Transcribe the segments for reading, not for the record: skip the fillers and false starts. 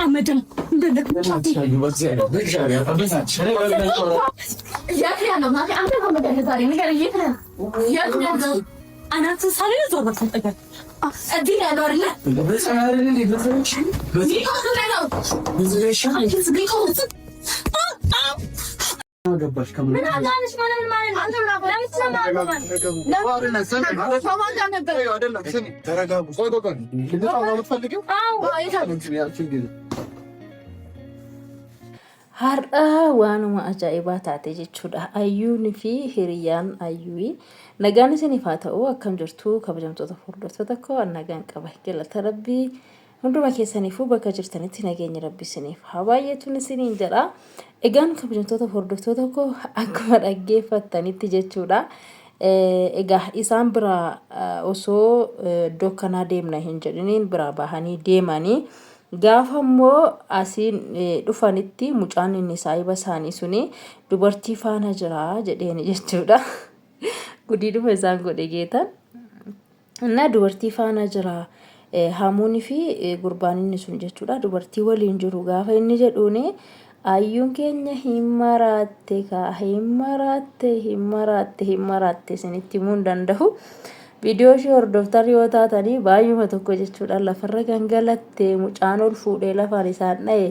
አመድም አናትን ሳልል ዞር በል እዚህ ነው ያለው አይደለ? Har'a waanuma ajaa'ibaa taate jechuudha. Ayyuun fi hiriyaan Ayyuui nagaan isiniif haa ta'u. Akkam jirtu kabajamtoota hordoftoota koo? Nagaan qaba, galata Rabbii. Hunduma keessaniifuu bakka jirtanitti nageenya Rabbi isiniif haa baay'atuun isiniin jedha. Egaan kabajamtoota hordoftoota koo, akkuma dhaggeeffattanitti jechuudha. Egaa isaan biraa osoo iddoo kanaa deemna hin jedhiniin biraa bahanii deemanii, gaafa immoo asiin dhufanitti mucaan inni saahiba isaanii suni dubartii faana jira jedheeni jechuudha. Gudii dhufa isaan godhe geetan. Innaa dubartii faana jira. Hamuunii fi gurbaan inni sun jechuudha. Dubartii waliin jiru gaafa inni jedhuuni ayyuun keenya hin maraatte kaa, hin maraatte, hin maraatte, hin maraatte, isinitti himuu hin danda'u. Viidiyoo ishee hordoftan yoo taatanii baay'uma tokko jechuudha lafarra gangalatte, mucaan ol fuudhee lafaan isaan dha'e.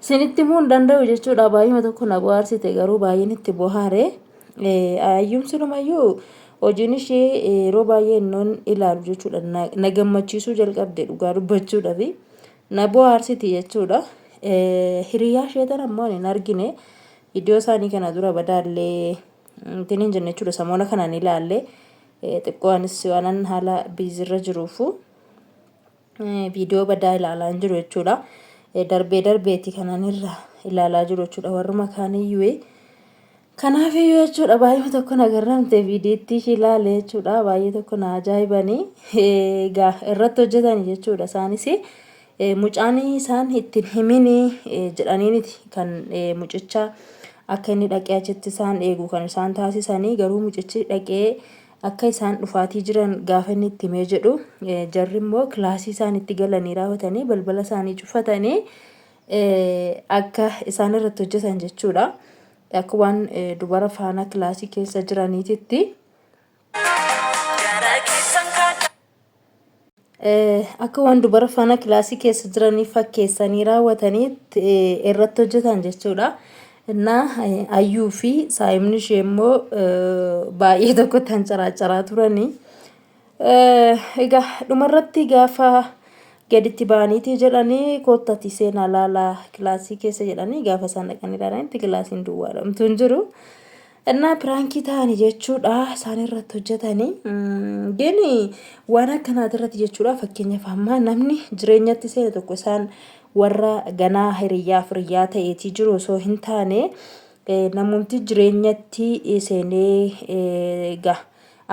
Isinitti himuu hin danda'u jechuudha, baay'uma tokko na bohaarsite, garuu baay'een itti bohaare. Ayyuun silumayyuu hojiin ishee yeroo baay'ee innoon ilaalu jechuudha na gammachiisuu jalqabde, dhugaa dubbachuudhaafi na bohaarsiti jechuudha. Hiriyaa ishee tana immoo hin argine, viidiyoo isaanii kana dura badaallee ittiin hin jenne jechuudha, samoona kana ni ilaalle. Xiqqoo anis waanan haala biizirra jiruufu viidiyoo badaa ilaalaa hin jiru jechuudha. Darbee darbeeti kanan irra ilaalaa jiru jechuudha warruma kaaniyyuu. Kanaaf iyyuu jechuudha baay'ee tokko na garramte viidiyoottii ishii ilaale jechuudha, baay'ee tokko na ajaa'ibanii. Egaa irratti hojjetani jechuudha isaanis, mucaan isaan ittiin himini jedhaniiniti kan mucicha akka inni dhaqee achitti isaan eegu kan isaan taasisanii. Garuu mucichi dhaqee akka isaan dhufaatii jiran gaafa inni itti himee jedhu, jarri immoo kilaasii isaan itti galanii raawwatanii balbala isaanii cufatanii akka isaan irratti hojjetan jechuudha. Akka waan dubara faana kilaasii keessa jiraniititti. Akka waan dubara faana kilaasii keessa jiranii fakkeessanii raawwatanii irratti hojjetan jechuudha. Innaa Ayyuu fi saayimni ishee immoo baay'ee tokkotti hancaraacaraa turanii. Egaa dhumarratti gaafa gaditti ba'aniitii jedhanii koottati seenaa laalaa kilaasii keessa jedhanii, gaafa isaan dhaqanii ilaalanitti kilaasiin duwwaadhamtu hin jiru. Innaa piraankii ta'anii jechuudha isaan irratti hojjetanii. Gini waan akkanaati irratti jechuudha, fakkeenyaaf ammaa namni jireenyatti seene tokko isaan warra ganaa hiriyyaa firiyyaa ta'eetii jiru osoo hin taane, namumti jireenyatti seenee egaa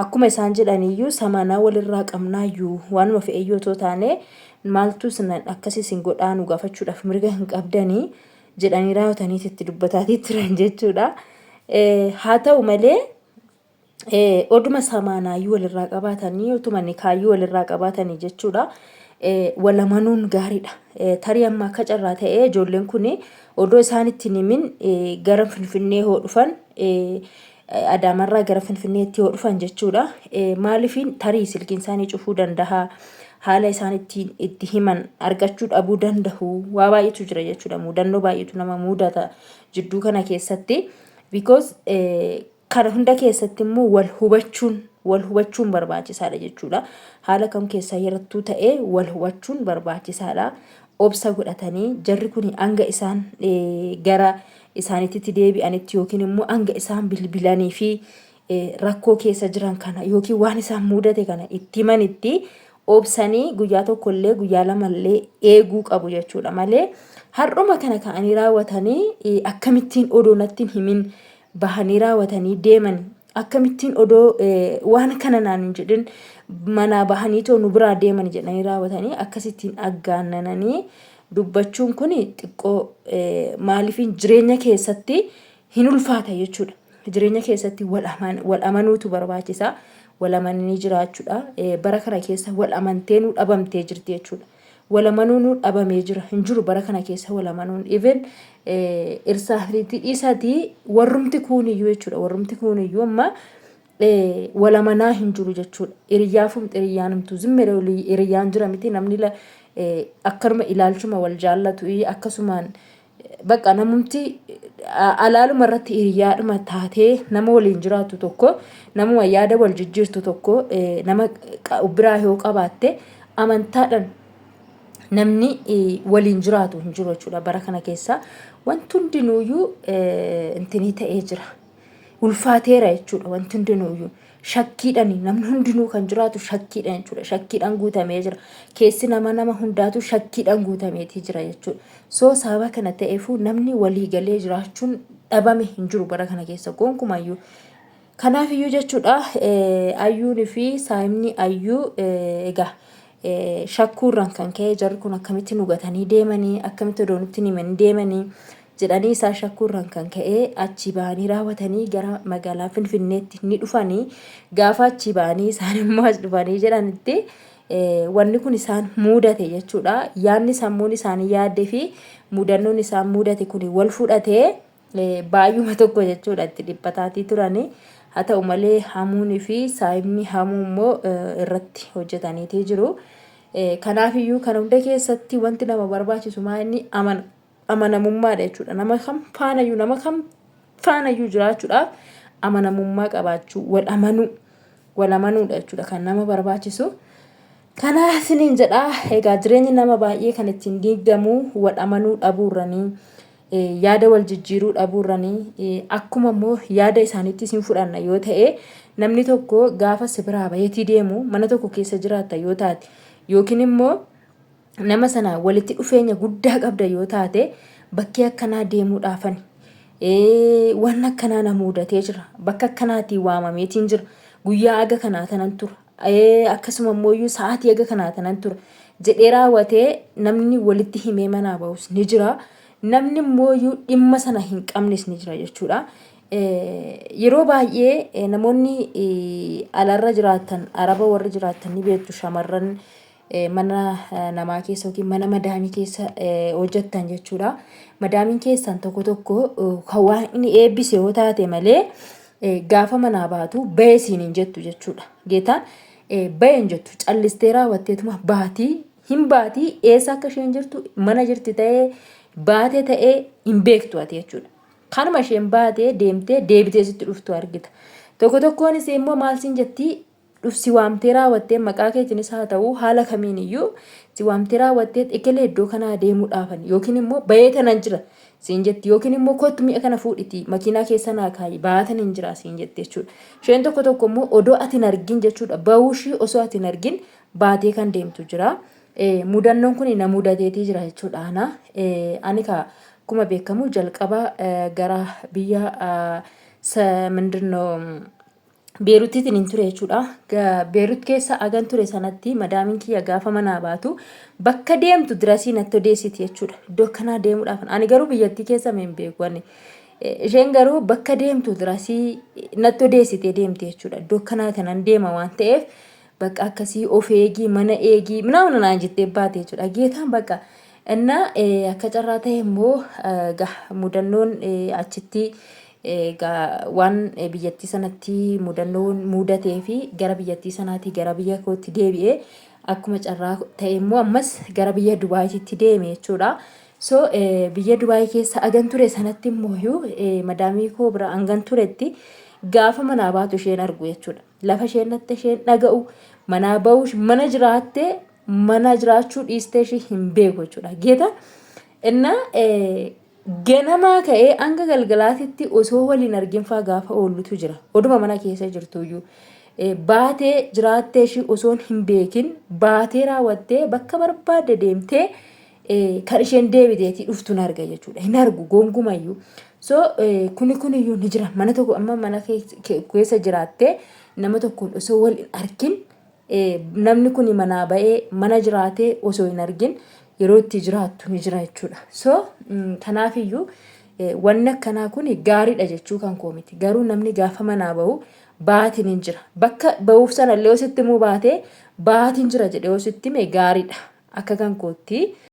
akkuma isaan jedhaniyyuu samanaa walirraa qabnaayyuu waanuma fe'eyyuu otoo taane maaltu isin akkas isin godhaa, nu gaafachuudhaaf mirga hin qabdanii jedhanii raawwataniiti itti dubbataatii turan jechuudha. Haa ta'u malee oduma samaanaayyuu walirraa qabaatanii, otuma nikaayyuu walirraa qabaatanii jechuudha. Wal amanuun gaariidha. Tarii amma akka carraa ta'ee ijoolleen kun odoo isaan itti hin himin gara Finfinnee hoo dhufan, Adaamarraa gara Finfinneetti yoo dhufan jechuudha. Maaliifiin tarii silkiin isaanii cufuu danda'a. Haala isaan ittiin itti himan argachuu dhabuu danda'u. Waa baay'eetu jira jechuudha. Mudannoo baay'eetu nama mudata jidduu kana keessatti. Because kana hunda keessatti immoo wal hubachuun barbaachisaadha jechuudha. Haala kam keessaa yeroo ta'e wal hubachuun barbaachisaadha. Obsa godhatanii jarri kun hanga isaan gara isaaniitti deebi'anitti yookiin immoo hanga isaan bilbilanii fi rakkoo keessa jiran kana yookiin waan isaan mudate kana itti himanitti obsanii guyyaa tokkollee guyyaa lamallee eeguu qabu jechuudha malee, har'uma kana ka'anii raawwatanii akkamittiin odoo natti hin himin bahanii raawwatanii deeman, akkamittiin odoo waan kana naan hin jedhin manaa bahanii too nu biraa deeman jedhanii raawwatanii akkasittiin aggaannananii dubbachuun kun xiqqoo maaliifin jireenya keessatti hin ulfaata jechuudha. Jireenya keessatti wal amanuutu barbaachisa. Wal amananii jiraachuudha. Bara kana keessa wal amanteenuu dhabamtee jirti jechuudha. Wal amanuunuu dhabamee jira. Hin jiru bara kana keessa wal amanuun. Even irsaaf niitii dhiisaatii warrumti kuuniyyuu jechuudha. Warrumti kuuniyyuu amma wal amanaa hin jiru jechuudha. Hiriyyaafumti hiriyyaanumtu zimmere hiriyyaan jira miti namni akkanuma ilaalchuma wal jaallatu akkasumaan bakka namumti alaaluma irratti hiriyyaadhuma taatee nama waliin jiraattu tokko namuma yaada wal jijjiirtu tokko nama biraa yoo qabaatte amantaadhaan namni waliin jiraatu hin jiru jechuudha bara kana keessa wanti hundinuuyyuu intinii ta'ee jira. Ulfaateera jechuudha wanti hundinuuyyuu. Shakkiidhaan namni hundinuu kan jiraatu shakkiidhaan jechuudha. Shakkiidhaan guutamee jira. Keessi nama nama hundaatu shakkiidhaan guutameetii jira jechuudha. So sababa kana ta'eefuu namni walii galee jiraachuun dhabame hin jiru bara kana keessa gonkumayyuu. Kanaafiyyuu jechuudha ayyuun fi saayimni ayyuu egaa shakkuurraan kan ka'e jarri kun akkamitti nu gatanii deemanii akkamitti odoo nutti hin himanii deemanii jedhanii isaa shakkuurraan kan ka'e achii ba'anii raawwatanii gara magaalaa Finfinneetti ni dhufanii gaafa achii ba'anii isaan immoo as dhufanii jedhanitti wanni kun isaan muudate jechuudha. Yaadni sammuun isaanii yaaddee fi mudannoon isaan muudate kun wal fudhatee baay'uma tokko jechuudha itti dhiphataatii turanii. Haa ta'u malee hamuunii fi saayimni hamuu immoo irratti hojjetaniitii jiru. Kanaafiyyuu kana hunda keessatti wanti nama barbaachisu maa inni amana. Amanamummaadha jechuudha. Nama kam faanayyuu nama kam faanayyuu jiraachuudhaaf amanamummaa qabaachuu wal amanuu wal amanuudha jechuudha kan nama barbaachisu. Kanaaf isiniin jedha egaa jireenyi nama baay'ee kan ittiin diigamu wal amanuu dhabuurranii yaada wal jijjiiruu dhabuurranii akkuma immoo yaada isaaniitti isin fudhanna yoo ta'e namni tokko gaafa si biraa baheetii deemu mana tokko keessa jiraatta yoo taate yookiin immoo nama sana walitti dhufeenya guddaa qabda yoo taate bakkee akkanaa deemuudhaafani waan akkanaa na muudatee jira bakka akkanaatii waamameetiin jira guyyaa aga kanaa tanan tura akkasuma immoo sa'aatii aga kanaa tanan tura jedhee raawwatee namni walitti himee manaa bahus ni jira namni immoo dhimma sana hin qabnes ni jira jechuudha. Yeroo baay'ee namoonni alarra jiraatan araba warri jiraatan ni beektu shamarran mana namaa keessa yookiin mana madaamii keessa hojjettan jechuudha. Madaamiin keessan tokko tokko kan waan inni eebbise yoo taate malee gaafa manaa baatu bahee siin hin jettu jechuudha. Geetaan bahee hin jettu callistee raawwatteetuma baatii hin baatii eessa akka isheen jirtu mana jirti ta'ee baate ta'ee hin beektu ati jechuudha. Kanuma isheen baatee deemtee deebitee sitti dhuftu argita. Tokko tokkoonis immoo maal siin jettii dhuf si waamtee raawwattee maqaa keetiinis haa ta'u haala kamiin iyyuu si waamtee raawwattee ekelee iddoo kanaa deemuudhaafan yookiin immoo bahee tanan jira siin jetti yookiin immoo kottu mi'a kana fuudhiti makiinaa keessa naa kaayi baatan hin jira siin jetti jechuudha. Isheen tokko tokko immoo odoo ati hin argin jechuudha bahuu ishii osoo ati hin argin baatee kan deemtu jira. Mudannoon kun na mudateetii jira jechuudha ana. Ani ka akkuma beekamu jalqaba gara biyya mindinoo Beeruttiitiin hin ture jechuudha. Beerut keessa agan ture sanatti madaamiin kiyya gaafa manaa baatu bakka deemtu dirasii natti odeessiti jechuudha. Iddoo akkanaa deemuudhaaf ani garuu biyyattii keessa hin beeku ani. Isheen garuu bakka deemtu dirasii natti odeessitee deemti jechuudha. Iddoo akkanaa kanan deema waan ta'eef bakka akkasii of eegii mana eegii minaamin naan jettee baate jechuudha. Geetaan bakka innaa akka carraa ta'e immoo mudannoon achitti Egaa waan biyyattii sanatti mudannoon muudatee fi gara biyyattii sanaatii gara biyya kootti deebi'ee akkuma carraa ta'e immoo ammas gara biyya Dubaayitti deeme jechuudha. So biyya Dubaay keessa agan ture sanatti immoo madaamii koo bira hangan turetti gaafa manaa baatu isheen argu jechuudha. Lafa isheen dhatte isheen dhaga'u manaa ba'uu mana jiraattee mana jiraachuu dhiistee ishee hin beeku jechuudha. Geeta innaa Ganamaa ka'ee hanga galgalaatitti osoo wal hin argin faa gaafa oollutu jira. Oduma mana keessa jirtuyyuu. Baatee jiraattee ishii osoo hin beekin baatee raawwattee bakka barbaadde deemtee kan isheen deebiteetii dhuftu hin arga jechuudha. Hin argu gonkumayyuu. So kuni kuniyyuu ni jira. Mana tokko amma mana keessa jiraattee nama tokkoon osoo wal hin argin namni kun manaa ba'ee mana jiraatee osoo hin argin yeroo itti jiraattu ni jira jechuudha. So kanaafiyyuu wanni akkanaa kun gaariidha jechuu kan koo miti. Garuu namni gaafa manaa bahu baatiin hin jira. Bakka bahuuf sana illee yoo sitti himuu baatee baatiin jira jedhee yoo sitti hime gaariidha. Akka kan kootti.